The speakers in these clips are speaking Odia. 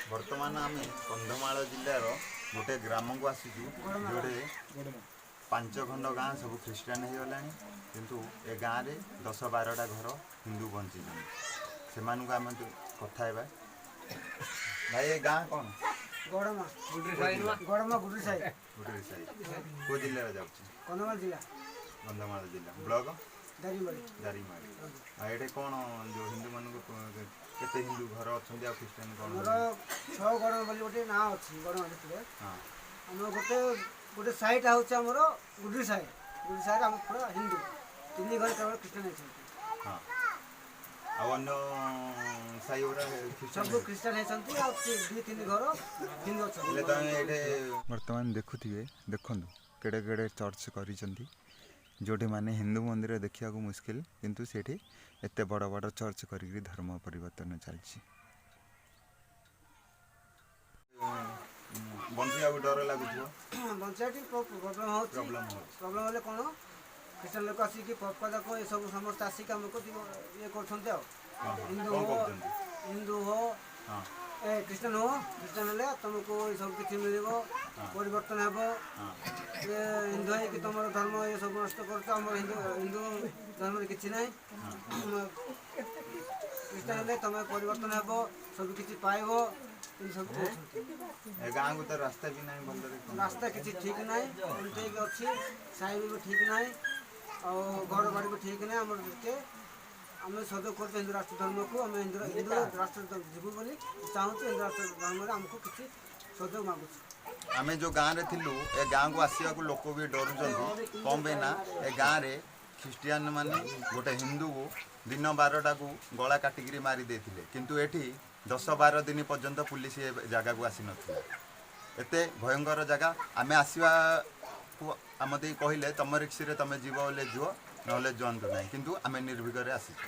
ବର୍ତ୍ତମାନ ଆମେ କନ୍ଧମାଳ ଜିଲ୍ଲାର ଗୋଟେ ଗ୍ରାମକୁ ଆସିଛୁ, ଯେଉଁଠି 5 ଖଣ୍ଡ ଗାଁ ସବୁ ଖ୍ରୀଷ୍ଟିଆନ ହେଇଗଲାଣି, କିନ୍ତୁ ଏ ଗାଁରେ 10-12ଟା ଘର ହିନ୍ଦୁ ବଞ୍ଚିଛନ୍ତି। ସେମାନଙ୍କୁ ଆମେ କଥା ହେବା। ଭାଇ, ଏ ଗାଁ କ'ଣ? ଗଡ଼ମା, ଗଡ଼ମା ଗୁଡୁରି ସାହି। ଗୋଟେ ସାହି। କେଉଁ ଜିଲ୍ଲାରେ ଯାଉଛି? କନ୍ଧମାଳ ଜିଲ୍ଲା। କନ୍ଧମାଳ ଜିଲ୍ଲା, ବ୍ଲକ? ଦାରିଙ୍ଗବାଡ଼ି। ଦାରିଙ୍ଗବାଡ଼ି। ଆଉ ଏଠି କ'ଣ, ଯେଉଁ ହିନ୍ଦୁମାନଙ୍କୁ କେତେ ହିନ୍ଦୁ ଘର ଅଛନ୍ତି ଆଉ ଖ୍ରୀଷ୍ଟିଆନ କ'ଣ? ଆମର ଛଅ ଗଡ଼ ବୋଲି ଗୋଟେ ନାଁ ଅଛି ଗଡ଼ମା ଭିତରେ। ଆମର ଗୋଟେ ଗୋଟେ ସାହିଟା ହେଉଛି ଆମର ଗୁଡୁରି ସାହି। ଗୁଡୁରି ସାହିରେ ଆମ ପୁରା ହିନ୍ଦୁ, ତିନି ଘରେ କେବଳ ଖ୍ରୀଷ୍ଟିଆନ ହେଇଛନ୍ତି। ହଁ, ଆଉ ଅନ୍ୟ ସାହି ଗୁଡ଼ା ଖ୍ରୀଷ୍ଟିଆନ? ସବୁ ଖ୍ରୀଷ୍ଟିଆନ ହେଇଛନ୍ତି ଆଉ ଦୁଇ ତିନି ଘର ହିନ୍ଦୁ ଅଛନ୍ତି। ହେଲେ ତମେ ଏଇଠି ବର୍ତ୍ତମାନ ଦେଖୁଥିବେ, ଦେଖନ୍ତୁ କେଡ଼େ କେଡ଼େ ଚର୍ଚ୍ଚ କରିଛନ୍ତି, ଯେଉଁଠି ମାନେ ହିନ୍ଦୁ ମନ୍ଦିର ଦେଖିବାକୁ ମୁସ୍କିଲ, କିନ୍ତୁ ସେଇଠି ଏତେ ବଡ଼ ବଡ଼ ଚର୍ଚ୍ଚ କରିକି ଧର୍ମ ପରିବର୍ତ୍ତନ ଚାଲିଛି। ବଞ୍ଚିବାକୁ ଡର ଲାଗୁଥିବ? ବଞ୍ଚିବା ଟିକେ ପ୍ରୋବ୍ଲେମ୍ ହେଉଛି। ପ୍ରୋବ୍ଲେମ୍ ହେଉଛି। ପ୍ରୋବ୍ଲେମ୍ ହେଲେ କ'ଣ, ଖ୍ରୀଷ୍ଟିଆନ ଲୋକ ଆସିକି ପଦକ ଏସବୁ ସମସ୍ତେ ଆସିକି ଆମକୁ ଟିକେ ଇଏ କରୁଛନ୍ତି ଆଉ ହିନ୍ଦୁ କ'ଣ ହୋ କହୁଛନ୍ତି? ହିନ୍ଦୁ ହୋ, ଏ ଖ୍ରୀଷ୍ଟିଆନ ହୋ, ଖ୍ରୀଷ୍ଟିଆନ ହେଲେ ତମକୁ ଏସବୁ କିଛି ମିଳିବ, ପରିବର୍ତ୍ତନ ହେବ। ଏ ହିନ୍ଦୁ ହେଇକି ତମର ଧର୍ମ ଏ ସବୁ ନଷ୍ଟ କରୁଛ। ଆମର ହିନ୍ଦୁ ହିନ୍ଦୁ ଧର୍ମରେ କିଛି ନାହିଁ। ଖ୍ରୀଷ୍ଟିଆନ ହେଲେ ତମେ ପରିବର୍ତ୍ତନ ହେବ, ସବୁ କିଛି ପାଇବ, ଏମିତି ସବୁ କହୁଛନ୍ତି। ଏ ଗାଁକୁ ତ ରାସ୍ତା ବି ନାହିଁ ଭଲରେ, କ'ଣ? ରାସ୍ତା କିଛି ଠିକ୍ ନାହିଁ, ଏମିତି ହେଇକି ଅଛି। ସାହି ବି ଠିକ୍ ନାହିଁ ଆଉ ଘର ବାଡ଼ି ବି ଠିକ୍ ନାହିଁ। ଆମର ଟିକେ ଆମେ ସହଯୋଗ କରୁଛୁ ହିନ୍ଦୁ ରାଷ୍ଟ୍ର ଧର୍ମକୁ। ଆମେ ହିନ୍ଦୁ ହିନ୍ଦୁ ରାଷ୍ଟ୍ର ଯିବୁ ବୋଲି ଚାହୁଁଛୁ। ହିନ୍ଦୁ ରାଷ୍ଟ୍ର ଧର୍ମରେ ଆମକୁ କିଛି ସହଯୋଗ ମାଗୁଛୁ। ଆମେ ଯେଉଁ ଗାଁରେ ଥିଲୁ, ଏ ଗାଁକୁ ଆସିବାକୁ ଲୋକ ବି ଡରୁଛନ୍ତି। କ'ଣ ପାଇଁ ନା ଏ ଗାଁରେ ଖ୍ରୀଷ୍ଟିଆନ ମାନେ ଗୋଟେ ହିନ୍ଦୁକୁ ଦିନ 12ଟାକୁ ଗଳା କାଟିକିରି ମାରି ଦେଇଥିଲେ, କିନ୍ତୁ ଏଠି 10-12 ଦିନ ପର୍ଯ୍ୟନ୍ତ ପୁଲିସ ଏ ଜାଗାକୁ ଆସିନଥିଲା। ଏତେ ଭୟଙ୍କର ଜାଗା। ଆମେ ଆସିବାକୁ ଆମ ଦେଇ କହିଲେ, ତମ ରିକ୍ସରେ ତମେ ଯିବ ବୋଲେ ଯିବ, ନହେଲେ ଯାଆନ୍ତୁ ନାହିଁ। କିନ୍ତୁ ଆମେ ନିର୍ଭୀକରେ ଆସିଛୁ।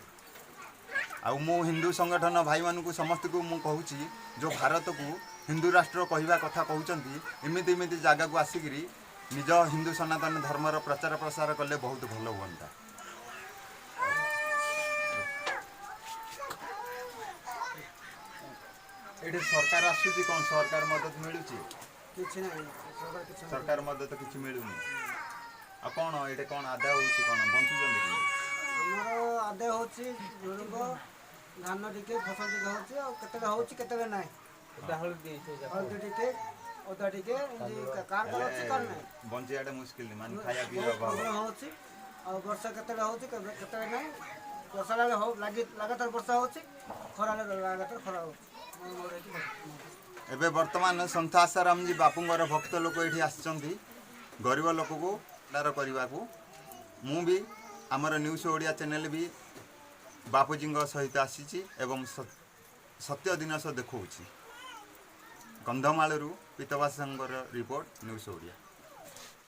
ଆଉ ମୁଁ ହିନ୍ଦୁ ସଂଗଠନ ଭାଇମାନଙ୍କୁ ସମସ୍ତଙ୍କୁ ମୁଁ କହୁଛି, ଯେଉଁ ଭାରତକୁ ହିନ୍ଦୁ ରାଷ୍ଟ୍ର କହିବା କଥା କହୁଛନ୍ତି, ଏମିତି ଏମିତି ଜାଗାକୁ ଆସିକିରି ନିଜ ହିନ୍ଦୁ ସନାତନ ଧର୍ମର ପ୍ରଚାର ପ୍ରସାର କଲେ ବହୁତ ଭଲ ହୁଅନ୍ତା। ଏଠି ସରକାର ଆସୁଛି, କ'ଣ ସରକାର ମଦତ ମିଳୁଛି? କିଛି ନାହିଁ, ସରକାର କିଛି ନାହିଁ। ସରକାର ମଦତ କିଛି ମିଳୁନି। ଆଉ କ'ଣ ଏଇଠି କ'ଣ ଆଦାୟ ହେଉଛି, କ'ଣ ବଞ୍ଚୁଛନ୍ତି କେମିତି? ଆମର ଆଦାୟ ହେଉଛି ଝୁଡ଼ୁଙ୍ଗ, ଧାନ ଟିକେ, ଫସଲ ଟିକେ ହେଉଛି ଆଉ କେତେବେଳେ ହେଉଛି, କେତେବେଳେ ନାହିଁ। ହଳଦୀ ଟିକେ, ଅଦା ଟିକେ, ଏମିତି କାର କାର ଅଛି, କାର ନାହିଁ। ବଞ୍ଚିବାଟା ମୁସ୍କିଲ, ମାନେ ଖାଇବା ପିଇବା ଅଭାବ। ପ୍ରୋବ୍ଲେମ୍ ହେଉଛି। ଆଉ ବର୍ଷା କେତେବେଳେ ହେଉଛି, କେତେବେଳେ ନାହିଁ। ବର୍ଷା ବେଳେ ହଉ ଲାଗି ଲଗାତାର ବର୍ଷା ହେଉଛି, ଖରା ହେଲେ ଲଗାତାର ଖରା ହେଉଛି। ମୋର ଏଇଠି ଏବେ ବର୍ତ୍ତମାନ ସନ୍ଥ ଆଶାରାମଜୀ ବାପୁଙ୍କର ଭକ୍ତ ଲୋକ ଏଠି ଆସିଛନ୍ତି ଗରିବ ଲୋକକୁ ଉଦ୍ଧାର କରିବାକୁ। ମୁଁ ବି, ଆମର ନ୍ୟୁଜ୍ ଓଡ଼ିଆ ଚ୍ୟାନେଲ୍ ବି ବାପୁଜୀଙ୍କ ସହିତ ଆସିଛି ଏବଂ ସତ୍ୟ ଜିନିଷ ଦେଖାଉଛି। କନ୍ଧମାଳରୁ ପିତବାସଙ୍କର ରିପୋର୍ଟ, ନ୍ୟୁଜ୍ ଓଡ଼ିଆ।